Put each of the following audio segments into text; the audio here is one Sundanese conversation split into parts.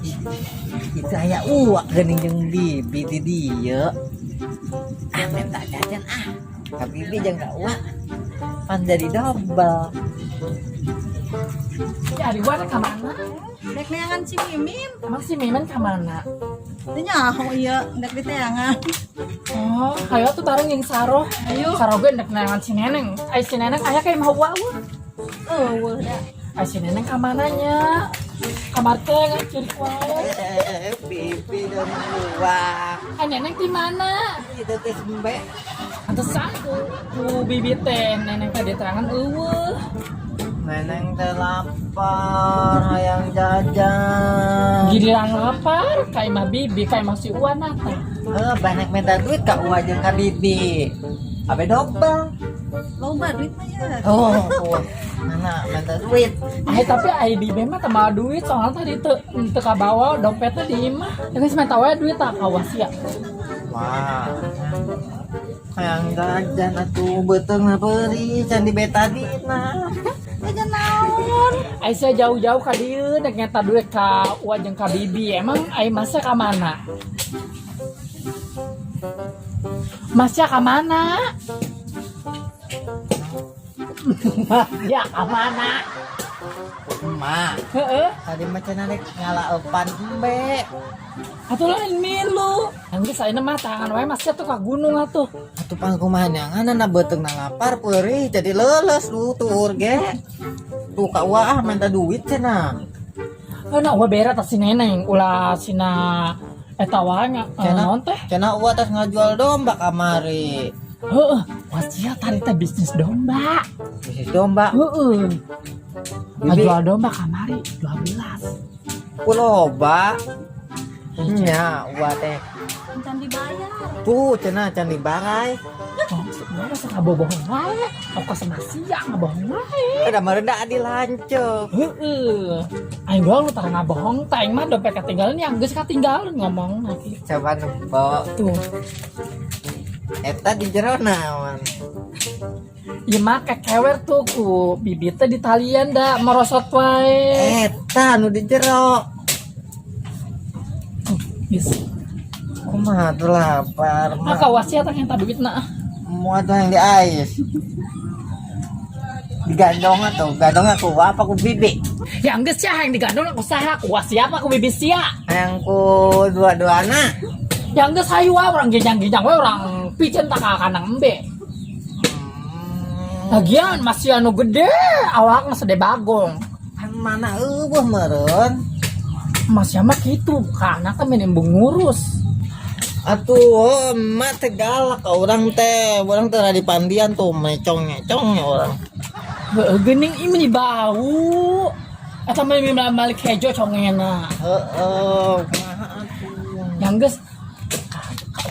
Ih, itu aya uak geuning jeung bibi di dieu. Ah, minta jajan ah. Ka bibi jeung ka uak. Pan jadi dobel. Ya, ari Wan ka mana? Dek neangan si Mimin. Emang si Mimin ka mana? Teu nyaho ieu, dek diteangan. Oh, hayo tuh bareng jeung Saroh. Ayo. Saroh ge ndek neangan si Neneng. Ai si Neneng aya ka imah uwa euweuh? Euweuh da. Ai si Neneng ka mana nya? Kamar teh ngacerik wae. Eh, bibi dan uak. Ai Neneng di mana? Itu teh sembe. Pantesan ku bibi teh Neneng teh diteangan euweuh. Neneng teh lapar, hayang jajan. Giliran lapar ka imah bibi, ka imah si Uwa nah teh. Eh, banyak minta duit ka uwa jeung ka bibi. Abe dobel. Loba duit mah ya. Oh, mana minta duit? Ai tapi ai bibi mah tambah duit soalnya tadi teu teu kabawa dompetnya di imah. Ya geus minta wae duit tak kawas ya. Wah. Hayang jajan atuh beuteungna peurih can dibetadina. Jajan naon? Ai sia jauh-jauh ka dieu nek nyeta duit ka Uwa jeung ka bibi. Emang ai masnya ka mana? Masnya ka mana? Masnya ka mana? Emak, Heeh. tadi mah cenah rek ngalaeupan embe. Atuh lain milu. Geus ayeuna mah tangan wae masnya tuh ka gunung atuh. Atuh pang kumaha neanganna beuteungna lapar peurih jadi leuleus lutur ge. Tuh ka uwa ah minta duit cenah. Heuh na uwa bere tah si Neneng ulah sina eta wae Cenah naon teh? Cenah uwa tas ngajual domba kamari. Heeh, wah tadi teh bisnis domba. Bisnis domba. Heeh. Bibi. Ngajual domba kamari 12. Ku loba. Nya uwa teh. Can dibayar. Tuh cenah can dibarai. Oh, masa ngabobohong wae. Ongkos sama sia ngabohong wae. Udah merendah adi lanceuk. Heeh. Aing doang lu tara ngabohong teh aing mah dompet ketinggalan yang geus ketinggalan ngomong lagi. Coba nempo. Tuh. Eta di jero naon? Ieu mah kekewer tuh ku bibi teh di talian da merosot wae. Eta nu di jero. Geus. Kumaha tuh lapar Ah mah. kawas sia tah nyata duitna. Mau tuh yang di ais. Digandong atuh, gandong aku apa ku bibi? Ya geus sia yang digandong aku saha, ku siapa ku bibi sia. Yang ku dua-duana. Ya geus hayu wae urang ginjang-ginjang wae urang piceun tah ka kandang embe. Lagian masih anu gede, awak mah sede bagong. Kan mana eueuh meureun. Masih mah kitu, ka anak teh mending ngurus. Atuh, emak teh galak ka urang teh. Urang teh rada dipandian tuh mecong-mecongnya urang. Heeh, geuning ieu meni bau. Eta mah meni balik hejo congena. Heeh, kumaha atuh. Yang geus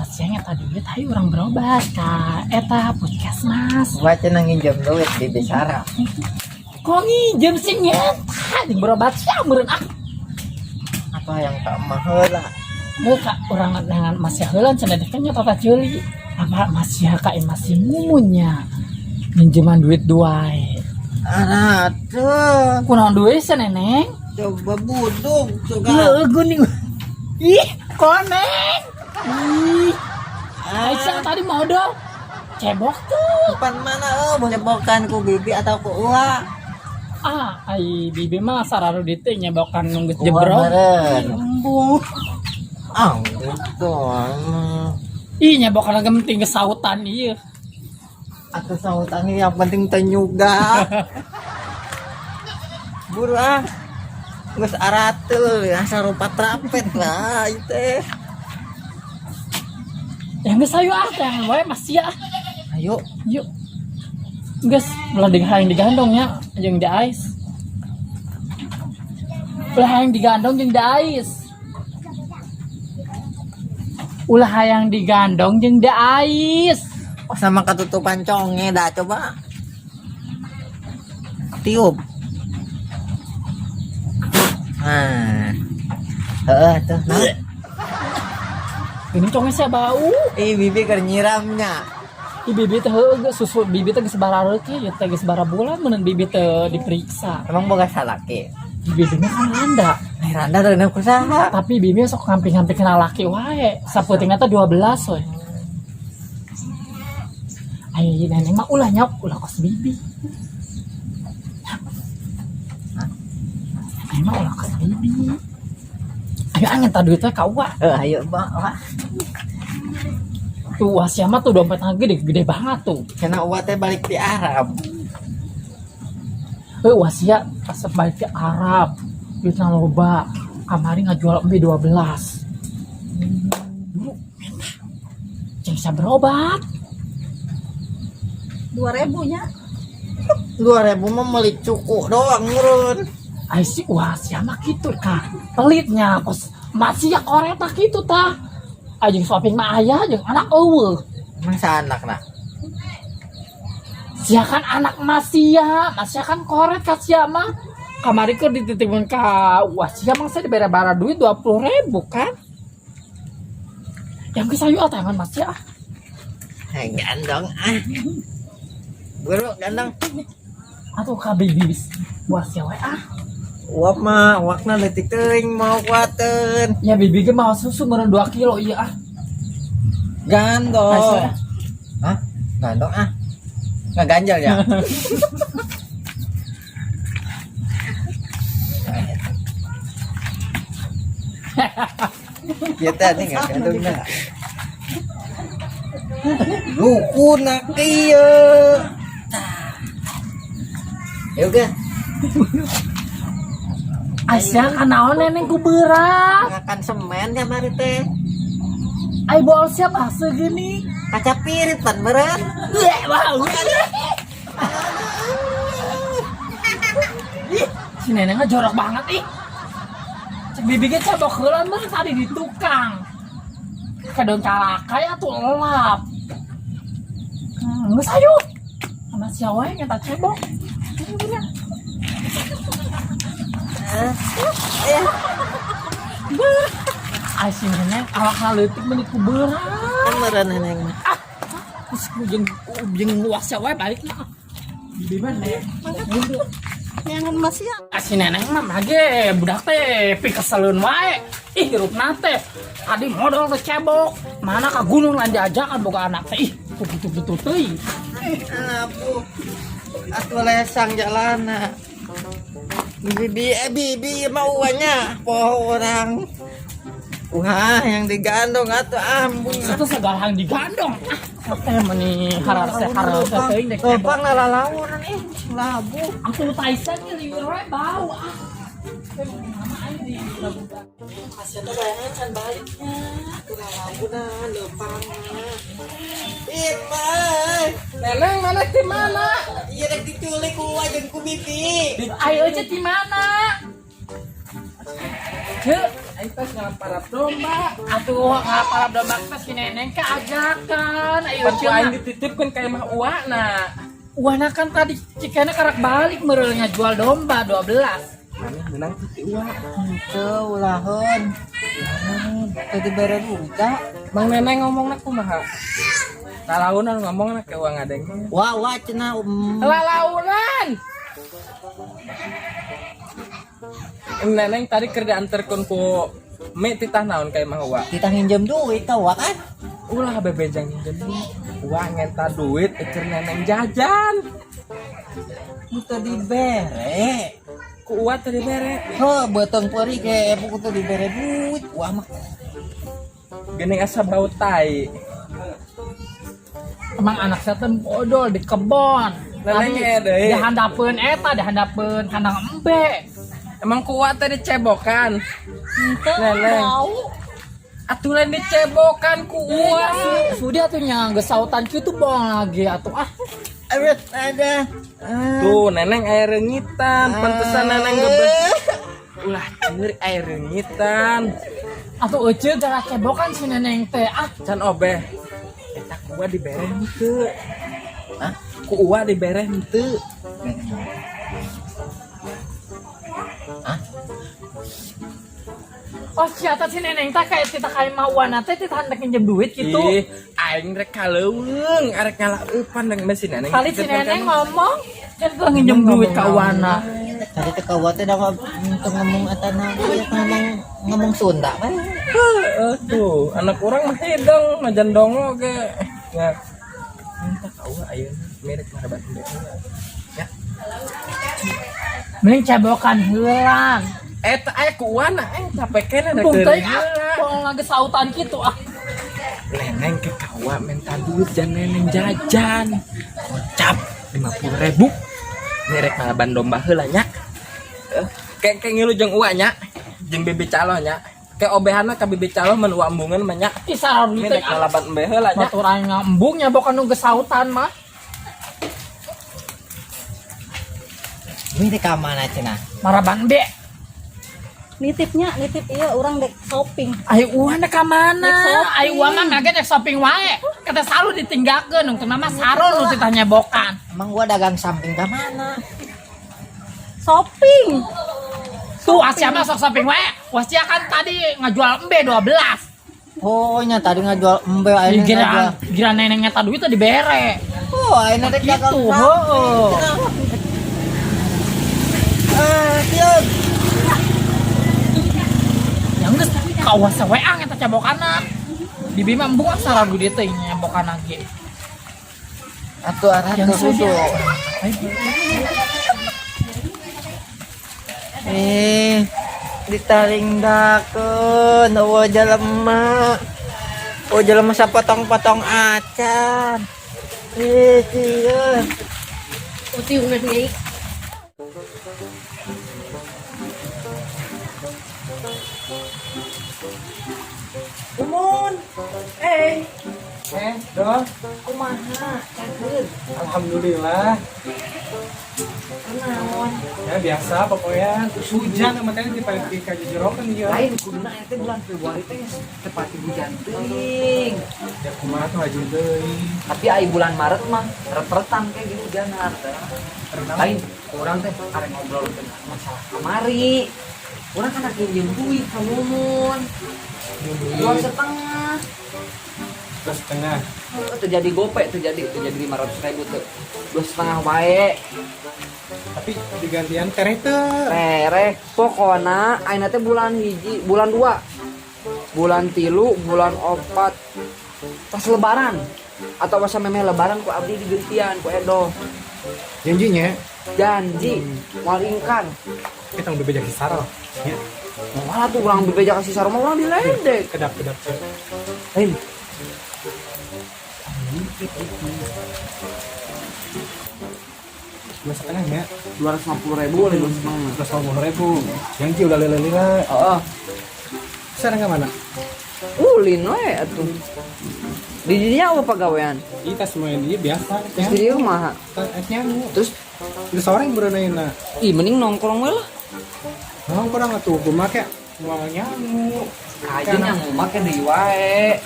pasiennya tadi duit hayu urang berobat ka eta puskesmas. Gua cenah nginjem duit di Besara. Kok nginjem sih nyeta jeung berobat sia meureun ah. Apa yang ka emak heula? Heuh ka urang dengan masih heula cenah teh kan nyata ceuli. Apa masih ka masih mumunya. Minjeman duit duai. Aduh. Kunaon duit sih Neneng? Coba buduk suka. Heeh geuning. Ih, koneng. Ih. Aisyah tadi modal cebok tuh. Depan mana oh nyebokan ku bibi atau ku uwa? Ah, ai bibi mah sararu ditu nyebokan nunggu Uwa jebrok. meureun. Embung. Ah, gitu. Ih, nyebokan lagi penting kesautan ieu. Atau sautan yang penting tenyuga. Buru ah. Geus arateul asa rupa trapet lah ieu teh. Ya geus ayo ah, teh wae masih ah. Ayo. Yuk. Geus, ulah di hayang digandong nya jeung di ais. Ulah hayang digandong jeung di ais. Ulah hayang digandong jeung di ais. Oh, sama ketutupan conge dah coba. Tiup. Nah. Heeh tuh. Nah. Ini conge sia bau. Ih, bibi keur nyiramnya. Ih, bibi teh heueuh geus susu bibi teh geus barareukeun ieu teh geus barabulan meureun bibi teh diperiksa. Emang boga salaki? Bibinya kan randa. Ai randa dari ku saha? Tapi bibi sok ngamping-ngamping kenal laki wae. Sapeutingna teh 12 we. Ai neneng mah ulah nyok, ulah kos bibi. Neneng mah ulah kos bibi. Ayo angin tadi duitnya ka uwa. Eh, ayo bawa. Tuh wah siapa tuh dompetnya gede, gede banget tuh. Karena uwa teh balik di Arab. Eh wasia pas balik ke Arab. Duitnya loba. Kamari ngajual embe 12. Dulu minta. Cing bisa berobat. 2000 nya. 2000 mah meuli cukup doang murun. Ai si wasia mah gitu kak. Pelitnya kos masih ya koreta gitu tah. Aja shopping mah ayah jeung anak eueuh. Emang sanak nah. Sia kan anak Masia, Masia kan koret ka sia mah. Kamari keur dititipkeun ka Wasia mah saya dibere bara duit 20.000 kan. Yang geus ayo tangan Masia. Hai, gandong ah. Buru gandong. Atuh ka bibi Wasia we ah. Uap mah, uakna leutik teuing mau kuateun. Ya bibi ge mau susu meureun 2 kilo ieu ah. Gandong. Hah? Gandong ah. Nggak ganjal ya? Kita nih nggak gandong nah. Luku nak iya. Ya udah. Aisyah kan naon neneng ku beurang. Makan semen ya mari teh. Ai bol siap asa gini. Kaca pirit pan beureun. Wah, wow. Ih, si nenengnya jorok banget ih. Cek bibi ge cebok heula mah tadi di tukang. Kadon kalakai atuh elap. Geus ayo. Sama sia wae nyata cebok. Ai si neneng awakna leutik meuni ku beurang. Kan meureun neneng mah. Ah, geus jeung luas wae balik mah. Bibi mah nih. Nyangan masih ya. Si neneng mah mage budak teh pikeseleun wae. Ih hirupna teh. Tadi modal teh cebok. Mana ka gunung lain diajakan boga anak teh. Ih, kitu-kitu teuing. Aduh. Atuh lesang jalana. Bibi bibi mah uangnya poho orang. Wah, yang digandong atuh ambung. Itu segala yang digandong. Ah, teh meni hararese teuing dek cebok. Lopang lalaunan ih, labuh. Atuh Tyson nya lieur we bau ah. Teh mama aing di labuhan. Kasih teh bayangan can baliknya. Atuh lalaunan leumpang. Ih, Neneng mana di mana? Iya rek diculik ku jeung ku bibi. Ayo aja di mana? Cek, Aing tos ngaparap domba. atuh ngaparap domba teh si neneng keajakan. Ayo Pan ku aja. aing dititipkeun ka imah uana. Uana kan tadi cikena karak balik meureulnya jual domba 12. Maneh meunang ti uwa. Henteu ulaheun. Teu dibere duit. Mang Neneng ngomongna kumaha? Lalaunan ngomongna ke uang ngadeng. Wah, wah cenah. Lalaunan. Neneng tadi keur dianterkeun ku Me titah naon ka imah uwa. Kita nginjem duit tau wah kan? Ulah bebejang nginjem duit. Uwa ngenta duit keur neneng jajan. Teu dibere. Ku uwa teu dibere. Heuh, beuteung peuri ge buku teu dibere duit. Wah mah. Geuning asa bau tai. Emang anak saya teh bodol di kebon. Neneng deui. Dihandapeun eta, dihandapeun kandang embe. Emang ku uwa teh dicebokan. Henteu Neneng. bau. Atuh lain dicebokan ku uwa. Sudah tuh nya geus sautan kitu bohong lagi atuh ah. Aduh, ada. Tuh neneng air rengitan, pantesan neneng gebet. Ulah ceurik air rengitan. Atuh euceuk gara cebokan si neneng teh ah. Can obeh. Eta ku uwa dibere henteu. Hah? Ku uwa dibere henteu. Hah? Oh siapa si neneng teh kayak tita kayak mau wana teh tita hendak minjem duit gitu. Ih, aing rek kaleuweung, arek ngalaupan deung si neneng. Kali si neneng ngomong, dia tuh nginjem duit ke Wana. Tadi teh kawa teh da untuk ngomong eta na ngomong ngomong Sunda we. Heeh tuh, anak urang mah hidung najan dongo ge. Ya. Minta ka uwa ayeuna mirip maraban embe heula. Ya. Mending cabokan heula. Eta aya ku uana eh capek keneh da Embung keur teuing ah. heula. Tong lagi sautan kitu ah. Neneng ke kawa minta duit jan neneng jajan. Kocap 50.000. Merek malaban domba heula nya. Eh, Kayak kayak ngilu jeung uwa nya. Jeung bibi calo nya. Kayak obehana ka bibi calo mun uwa embungeun mah nya. Ih sarua Merek teuing ah. malaban embe heula nya. Batur aing ngembung nyabokan nu geus sautan mah. Ini teh ka mana cenah? Maraban embe. Nitipnya, nitip iya orang dek shopping. Ai uang ka mana? Dek shopping. Ai uang mah kaget dek shopping wae. Kata selalu ditinggalkeun nungtun mah saron nu titah nyebokan. Emang gua dagang samping ka mana? Shopping. Tuh Asia mah sok shopping wae. Wasia kan tadi ngajual embe 12. Oh, nya tadi ngajual embe ayeuna ngajual. Gira gira nenengnya tadi duit dibere. Oh, ayeuna teh dagang Gitu, samping. heeh. Eh, sieun. Yang geus kawas we ah eta cebokana. Bibi mah embung ah sarua duit teh nyebokana ge. Atuh arah Yang tuh sudah. Eh, ditaringdakeun eueuh jelema. Oh, jelema sapotong-potong acan. Eh, sieun. Umun. Eh. Eh, doh. Kumaha? Cageun. Alhamdulillah. Kunaon? Ya biasa pokoknya hujan sama tadi di paling tingkat jerokan dia. Lain kuduna eta bulan Februari teh tepati hujan teuing. Ya kumaha tuh aja deui. Tapi ai bulan Maret mah ret-retan kayak gini hujanan teh. Lain urang teh arek ngobrol tentang masalah kamari. Urang kan lagi minjem duit ka Mumun. 2,5. 2,5. Heeh, terjadi gope, terjadi terjadi 500.000 tuh. 2,5 wae. Tapi digantian tereh teu. Tereh, pokona ayeuna teh bulan 1, bulan 2. Bulan 3, bulan 4. Pas lebaran atau pas memeh lebaran ku abdi digentian ku Edo. Janjinya Janji moal ingkar. kita udah beja kisar. Ya, Moal tuh urang bebeja kasih sarua mah urang diledek. kedap-kedap cek. Lain. 2,5 ya. 250.000 lah 2,5. 250.000. Janji udah lele-lele. Heeh. Sekarang ke mana? Ulin we atuh. Di dinya apa pagawean? Kita semua ini biasa. Terus di dieu kumaha? Nyangu. Terus Itu sore berenaina. ih mending nongkrong we lah. Nongkrong atuh kumaha kayak mau nyangu. Kajeun yang mau make deui wae.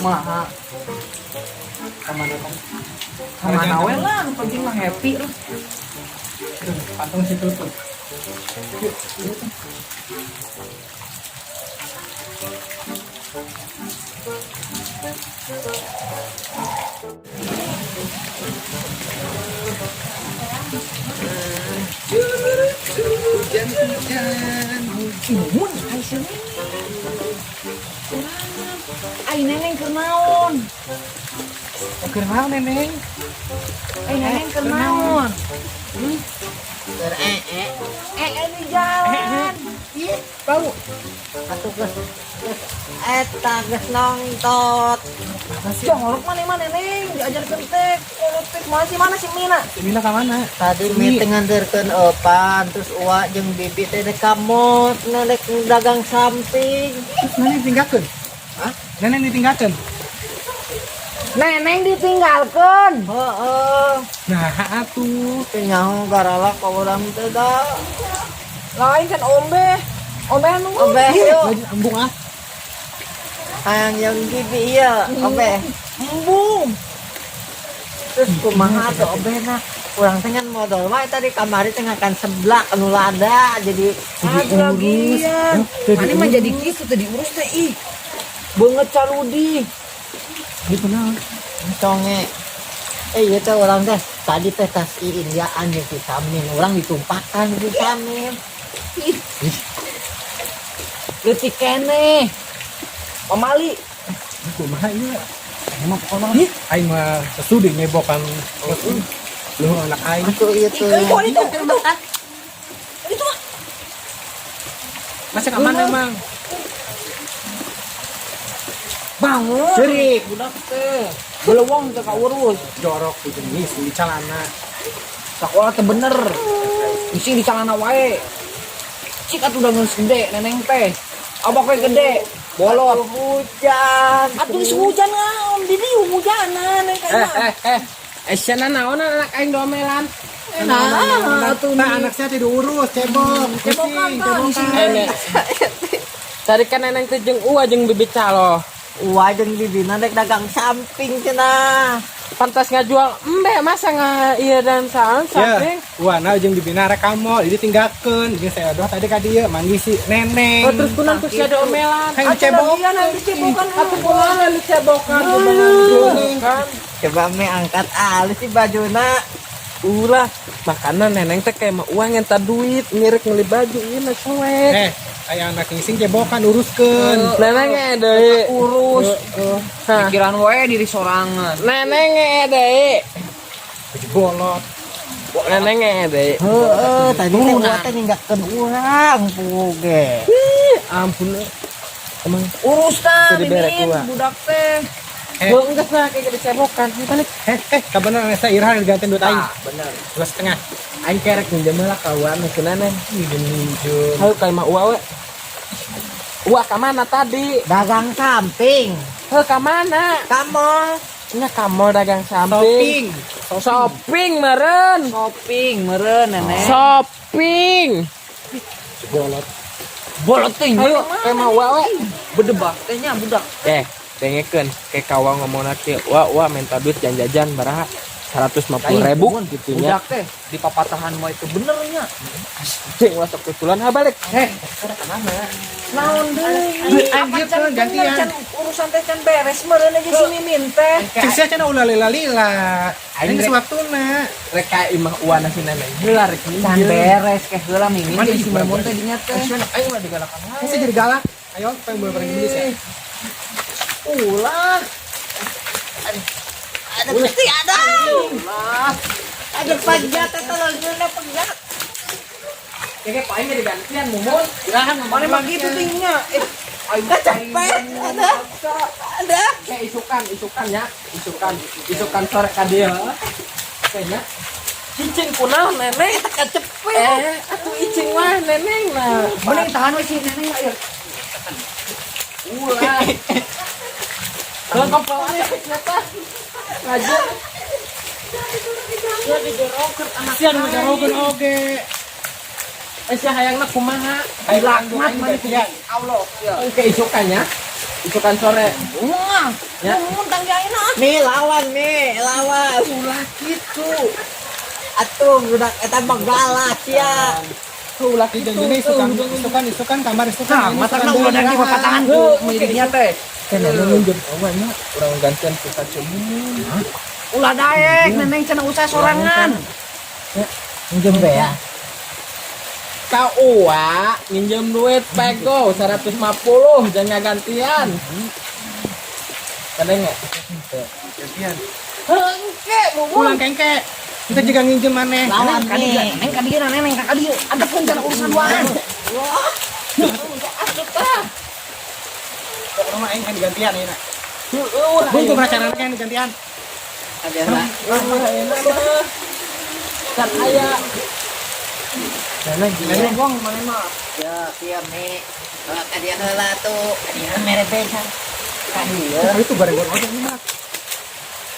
Maha Kamana tong? kamana we lah, nu penting mah happy lah. Tuh, Patung situ tuh. Yuk. Imun ai sieun. Ai neneng keur naon? Keur naon neneng? Ai neneng keur naon? Keur ee. Eh di jalan. Ih, bau. Atuh geus geus eta geus nongtot. Jorok mana mana neng diajarkeun teh kolot teh mana sih mana si Mina? Mina ka mana? Tadi mi teh nganterkeun opan terus uwa jeung bibi teh dek ka mall nek dagang samping. Terus neneng ditinggalkeun? Hah? Neneng ditinggalkeun? Neneng ditinggalkeun. Heeh. Nah, atuh. Teu nyaho garala ka urang teh da. Lain kan ombe. Ombe anu. Obeh yuk. Lagi embung ah. Hayang yang bibi ieu, obeh. Embung. Terus kumaha tuh obeh na. Urang teh ngan modal wae tadi kamari teh ngakan seblak anu lada jadi Aduh lagian. Teu Ini mah jadi kitu teu diurus teh ih. Beungeut caludi. Ini kunaon? conge. Eh ieu teh urang teh Tadi teh tas Indiaan jeung si Samin, urang ditumpakan si Samin. Ih. Ih. Leutik keneh. Pamali. Kumaha ieu? Emang pokoknya mah aing mah sesudi nyebokan lu anak aing. Atuh ieu tuh. Itu itu. Itu mah. Masih ka mana emang? Bangun. Cerik. Budak teh. Belewong teh kaurus. Jorok jenis di celana. Sakola teh bener. Isi di celana wae. Cik atuh udah geus gede neneng teh. Abah we gede. Bolot. Hujan. Atuh geus hujan naon di dieu hujanan neng Eh eh eh. Eh sia naon anak aing domelan. Nah, atuh Nah, anak saya tidak urus, cebok, Cebokan, cebokan, Kang. Eh, Nek. Tadi kan neneng teh jeung Uwa jeung bibit calo. Uwa jeung bibina dek dagang samping cenah. Pantas ngajual embe masa nga iya dan saon Ya, samping. wah, nah jeung bibina rek ka mall, jadi tinggalkeun. Jeung saya doh tadi ka dieu manggi si neneng. Oh, terus kunaon ku sia diomelan. Hayang cebok. Cebokan. Atuh kunaon lu cebokan kan. Coba me angkat alis si bajuna. Ulah, makanan neneng teh kayak mah uang yang duit ngirik ngeli baju ieu mah soek. Eh, aya anak ngising cebokan uruskeun. Neneng deui. Urus. Hah. Pikiran wae diri sorangan. Neneng deui. Baju bolot. Neneng deui. Heeh, tadi teh uwa teh ninggalkeun urang puge. Ih, ampun. Eh. Emang Urus tah Jadi berek mimin gua. budak teh. Eh. Gua enggak lah kayak dicebokan. Ayo balik. Eh, eh, kabeneran saya Irhan digantiin duit aing. Bener. 2,5. Aing kerek minjem lah kawan ke neneng. Minjem minjem. Ayo kayak mah Uwa we. Uwa ka mana tadi? Dagang samping. Heh, ka mana? Kamu Nya kamu dagang Shopping. samping. Shopping meren. Shopping meureun nenek. Shopping. Bolot. Bolot teh. Ayo, kayak mah Uwa we. Bedebak teh nya budak. Eh, dengekeun kayak kawa ngomong kieu. Wah, wah minta duit jajan-jajan baraha 150 ribu gitu nya. Budak teh di papatahan mah itu bener nya. Cing masuk kebetulan ha balik. Eh, Naon deui? Aing gitu, gantian. Can urusan teh can beres meureun aja si Mimin teh. Cek sia cenah ulah lila-lila. Aing geus waktuna. Rek ka imah Uwa na si neneng heula rek Can minjem. beres keh heula Mimin Mana jeung si di Mumun teh dinya teh. Aing mah digalakan. Ini saya jadi galak. Ayo, pengen boleh bareng beli ya. Ulah. Ada pasti ada. Ada pegat eta langsungna pegat. Kayak paling jadi gantian mumun. Irahan Mana mah gitu tingnya. Eh, aing Kecepet ada. Ada. Kayak isukan, isukan ya, isukan, isukan sore ka dieu. Kayaknya cicing kunaon neneng? Kecepet. Eh, atuh icing mah neneng nah. Mending tahan we si neneng ayo. Ulah. Kalau kepala ternyata ngaju. Ya dijorokeun anak. Sia nu ngajorokeun oge. Eh sia hayangna kumaha? Hilang aing gantian. Allah ya. Oke isukan ya. Isukan sore. Wah, Ya. Mumun tangga ayeuna. Mi lawan mi, lawan. Ulah gitu. Atuh budak eta mah galak sia. Ulah Di gitu. janjine isukan, isukan, isukan kamar isukan. Nah, Ini matakna isukan ulah deui, dari irahan. papatahan ku miliknya teh. Kan neneng minjem awalnya urang gantian ku ka Mumun. Ulah daek neneng cenah usaha sorangan. Minjem be ya. Ka Uwa minjem duit pego 150 jangan gantian. Kadang nggak? Gantian. Hengke mumun. Pulang kengke. Kita juga nginjem maneh. Lawan Ka dieu, mi. neng ka dieu neneng ka dieu. Antepkeun cenah urusan duaan. Pokoknya mah aing kan digantian ayeuna. Heueuh. Bungku beracara kan digantian. Ada lah. Can aya. Neneng wong maneh mah. Ya, sia mi. Kalau ka dieu heula tuh, ka dieu mere besan. Ka dieu. Itu bareng-bareng aja ini mah.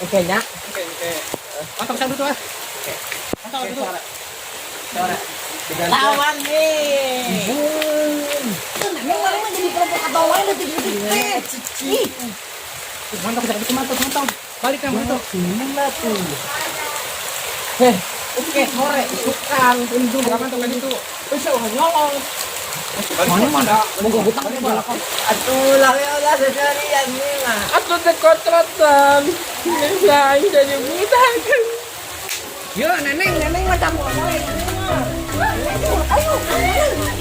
Oke nya. Oke, oke. Mantap saya dulu ah. Mantap dulu. Lawan mi. Neneng maneh mah jadi provokator wae leutik-leutik teh. Ih, Mantap, mantap, mantap, mantap. Balik kan mantap. Heh, oke sore isukan. Untung berapa tuh kan itu? Wis ulah nyolong. Mana mah da boga hutang teh balak. Atuh lah we ulah seserian mi mah. Atuh teh kotrotan. Bisa aing jadi budak. Yo, Neneng, Neneng macam boleh. Ayo,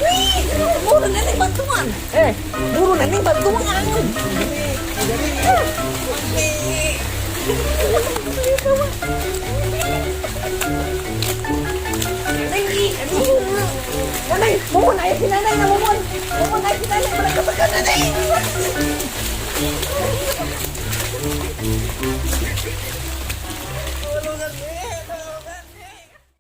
wih, buru Neneng bantuan. Eh, buru Neneng bantuan. Neneng, Neneng, mumun aya si Neneng na mumun. Mumun aya si Neneng, mereka tekan Neneng.